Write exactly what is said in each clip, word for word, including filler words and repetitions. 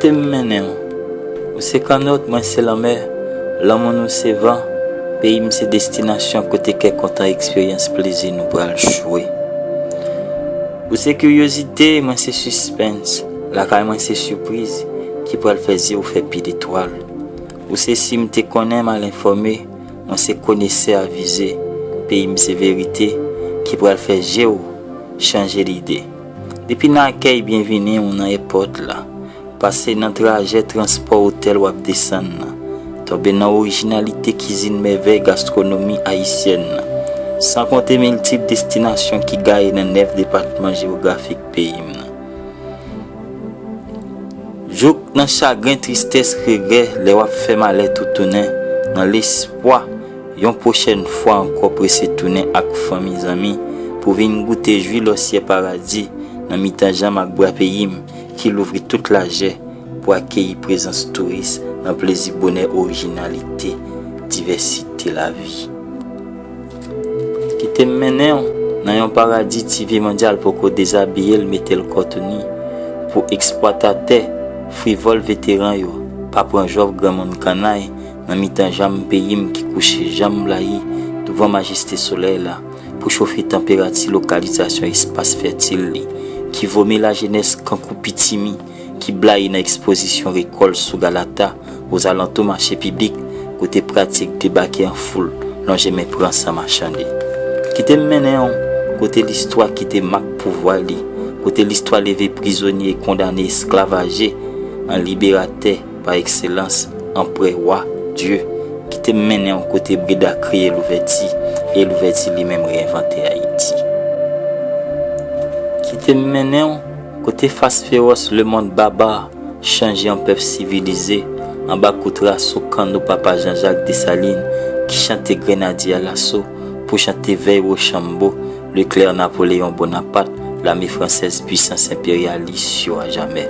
Te m mennen w. Ou se kannòt, mwen se lanmè. Lanmou nou se van. Peyi m se destinasyon kote kè kontan eksperyans plezi nou pral chwe. Ou se kiryozite, mwen se sispens. Lakay mwen se sipriz ki pral fè zye w fè pi detwal. Ou se si m te konnen mal enfòme, mwen se konesè avize. Peyi m se verite ki pral fè je w chanje lide. Depi nan akèy byenvini w nan èpòt la, pase nan trajè transpò otèl w ap desann nan, tonbe nan orijinalite kizin mèvèy gastwonomi ayisyèn nan, san konte miltip destinasyon ki gaye nan nèf depatman jewografik peyi m nan. Jouk nan chagren, tristès, regrè, lè w ap fè malè tou tounen, nan lespwa yon pwochèn fwa ankò prese tounen ak fanmi zanmi pou vin goute jwi lòsyè paradi nan mitan janm ak bra peyi m ki louvri tout lajè pou akeyi prezans touris nan plezi bonè orijinalite divèsite lavi. Kite m mennen w nan yon paradi ti vi mondyal poko dezabiye l mete l kòtouni pou eksplwatatè frivòl veteran yo pa pran jòf granmoun kannay nan mitan janm peyi m ki kouche janm blayi douvan majeste solèy la pou chofe tanperati lokalizasyon espas fètil li ki vomi lajenès kankou pitimi ki blayi nan ekspozisyon rekòl sou Galata, ozalantou mache piblik, kote pratik debake an foul, lonje men pran san machande. Kite m mennen w kote listwa kite mak pouvwa li, kote listwa leve prizonye e kondane esklavaje an liberatè pa ekselans, anprè, wa, dye. Kite m mennen w kote Breda kreye louvèti e louvèti li menm reyenvante Ayiti. Kite m mennen w kote fas fewòs lemonn baba chanje an pèp sivilize anba kout raso kanno papa Janjak Desalin ki chante Grenadye alaso pou chante vèy Wochanbo, Leklè, Napoleyon Bonapat, lame fransèz, pwisans enperyalis yo ajamè.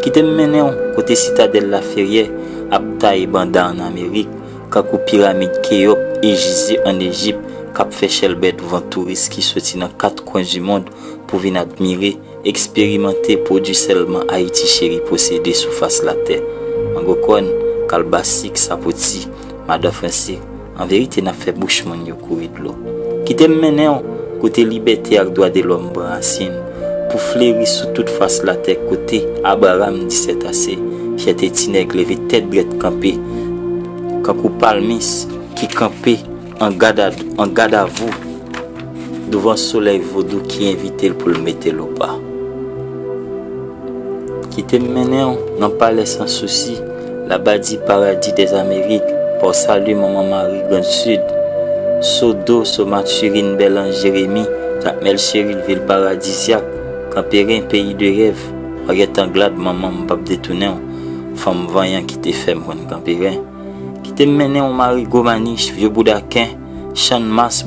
Kite m mennen w kote sitadèl Laferyè ap taye banda ann Amerik, kankou piramid Keyòp e Jize ann Ejip k ap fè chèlbè douvan touris ki soti nan kat kwen di mond pou vin admire, eksperimante pwodui sèlman Ayiti cheri posede sou fas latè. Mango kòn, kalbasik, sapoti, madan franse, an verite n ap fè bouch moun yo kouri dlo. Kite m mennen w kote libète ak dwa de lòm pran rasin pou fleri sou tout fas latè kote Abraram di sètase, fyète ti nèg leve tèt drèt kanpe kankou palmis ki kanpe an gad a, an gad a vou douvan solèy vodou ki envite l pou l mete l opa. Kite m mennen w nan palè Sansousi, labadi paradi dèzamerik, pa w sali manman Mari Grann Sid, Sodo, Somaturin, Bèlan, Jeremi, Jakmèl Cheril, vil paradizyak, Kanperen, peyi de rèv, Maryèt Anglad, manman m p ap detounen w, fanm vanyan ki te fè m konn Kanperen. Kite m mennen w Marigo Manich, vye boudaken, Channmas,